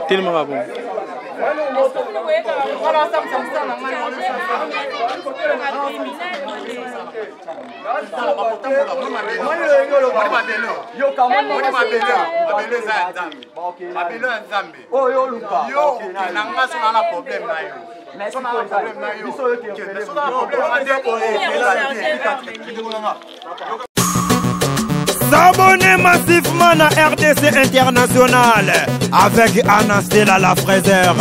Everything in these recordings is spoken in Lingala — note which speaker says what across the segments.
Speaker 1: Telemaka bongo.
Speaker 2: Mabele ya Nzambe yo okenda nga so na na problème na yo so na na problème na yo so na na problème na te
Speaker 3: S'abonner massivement à RDC International avec Anastella la fraiseur.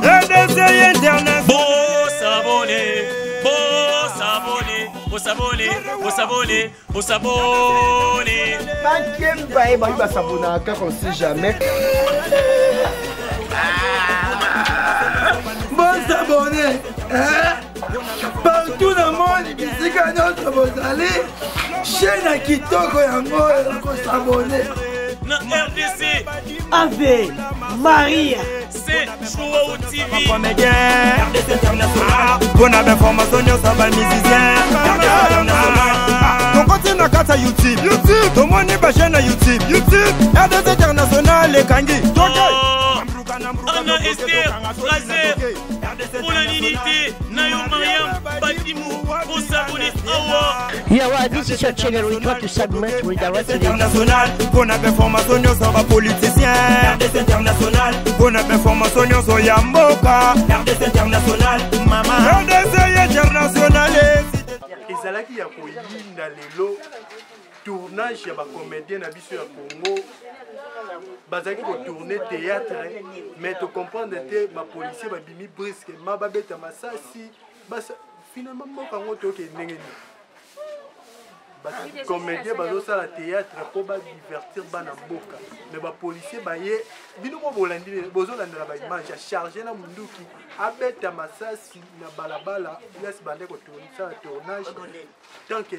Speaker 3: RDC International.
Speaker 4: Bon s'abonner, bon s'abonner, bon s'abonner, bon s'abonner, bon s'abonner.
Speaker 5: Bakemba ye bayi basabonaka kaka on sait jamais.
Speaker 6: Bosabone partout na monde bisika nyonso bozali chaîne ya kitoko yango oyo kosabone
Speaker 4: na RDC
Speaker 7: Ave Maria
Speaker 4: c'est Joao TV
Speaker 3: Comédien RDC International mpona bainformation nyonso ya bamusicien RDC International tokoti na kati ya youtube tomoni bachaîne ya youtube RDC International ekangi toke
Speaker 4: Anna Esther Fraser mpona nini te na yo Mariam Badimu bosabone awa
Speaker 7: Yeah, well, this is your channel. We try to segment with the rest of the
Speaker 3: international mpona bainformation nyonso ya bapoliticien RDC International mpona bainformation nyonso ya mboka RDC International mama RDC International.
Speaker 8: Ezalaki ya koyinda lelo tournage ya bacomédien na biso ya Congo bazalaki kotourne théâtre, mais tocomprendre te bapolicier babimi briske ma babeta masasi basa. Finalement mboka yango toyoke ndenge nini bacomédien bazosala théâtre mpo badivertir bana mboka, mais bapolicier baye bino mo bolandi bozolandela baimage ya charge na munduki abeta masasi na balabala place bande kosala tournage. Tant que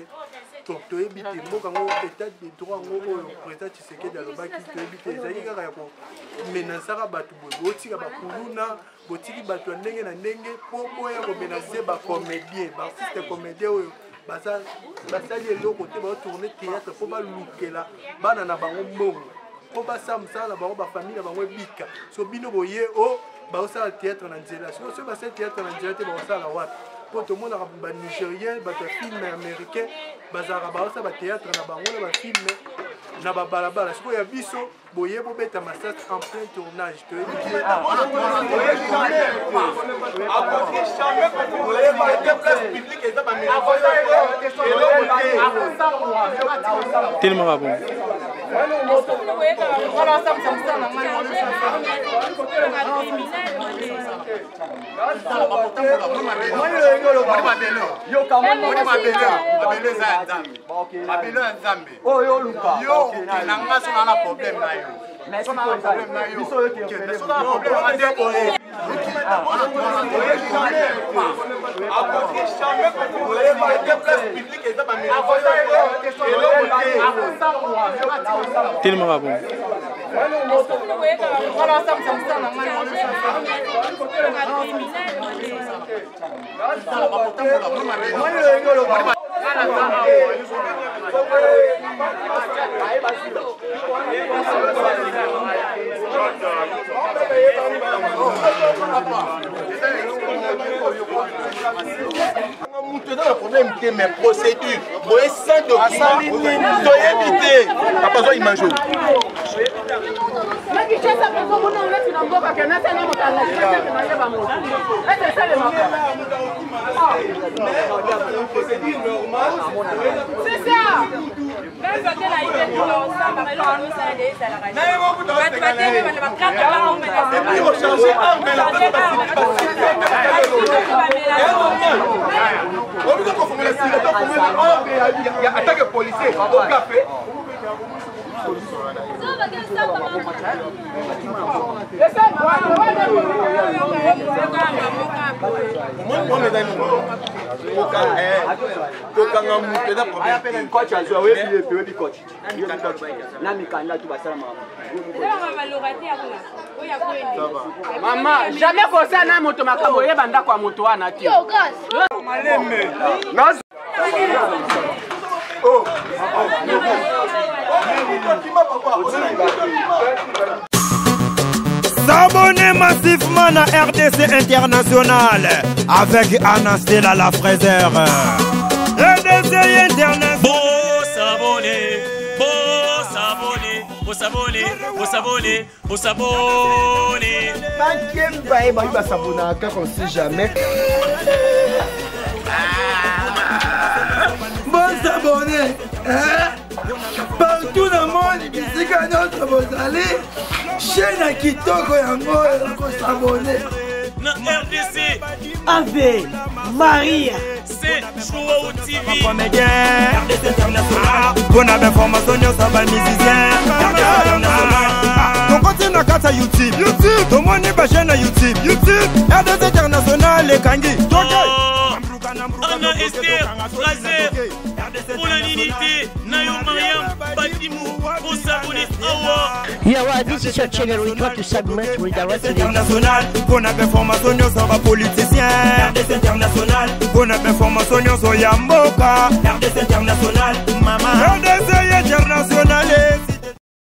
Speaker 8: toyebi te mboka yango état de droit yango oyo président Tshisekedi alobaki, toyebi te ezalaki kaka ya komenasaka bato boye, botika bakuluna, botiki bato ya ndenge na ndenge mpo boya komenase bacomédien, baartiste comédien oyo basali eloko te, baotourne théâtre mpo balukela bana na bango mbongo mpo basala mosala na bango, bafamille na bango ebika. So bino boye o baosala théâtre na nzela, sikoyo soki basali théâtre na nzela te, baosala wapi? Mpo tomonaka banigérien, bato ya filme américain bazalaka baosala bathéâtre na bango na bafilme na babalabala. Sikoyo ya biso boye bobeta masasi en plein tournage, toyebi te.
Speaker 1: Telemaka bongo.
Speaker 2: Mabele eza ya Nzambe, mabele ya Nzambe yo okenda nga so na na problème na yo so na na problème na yo so na na problème na te.
Speaker 1: Telemaka bongo.
Speaker 2: Moto eza na problème te, mais procédure boye sans document toyebi te. Papa, zwa image oyo.
Speaker 9: C'est ça.
Speaker 2: Et puis recharger arme na obika kofongola sika to kofongola arme ya attaque policier au café. Omoni eza nini? Kokanga moto eza problème.
Speaker 9: Coach azwa oyebi ye pe oyebi coach. Na mikanda tu basala makambo.
Speaker 10: Mama, jamais kosala na moto makambo oyeba ndako ya moto wana te.
Speaker 2: Malembe.
Speaker 3: S'abonner massivement à RDC International avec Anna Stella la fraiseur. RDC International.
Speaker 4: Bon s'abonner, bon s'abonner, bon s'abonner, bon s'abonner, bon s'abonner.
Speaker 5: Bakemba ye bayi basabonaka kaka on sait jamais.
Speaker 6: Bosabone partout na monde bisika nyonso bozali chaîne ya kitoko yango oyo kosabone
Speaker 4: na RDC
Speaker 11: Ave Maria
Speaker 4: c'est Joao TV
Speaker 3: comédien RDC International mpona bainformation nyonso ya bamusicien RDC International tokoti na kati ya youtube youtube tomoni bachaîne ya youtube youtube RDC International ekangi toke
Speaker 4: Anna Esther Fraser mpona nini te na yo Mariam Badimu bosabone awa.
Speaker 7: Yeah, well, this is your channel. We try to segment, redirect to the
Speaker 3: International mpona bainformation nyonso ya bapoliticien RDC International mpona bainformation nyonso ya mboka RDC International.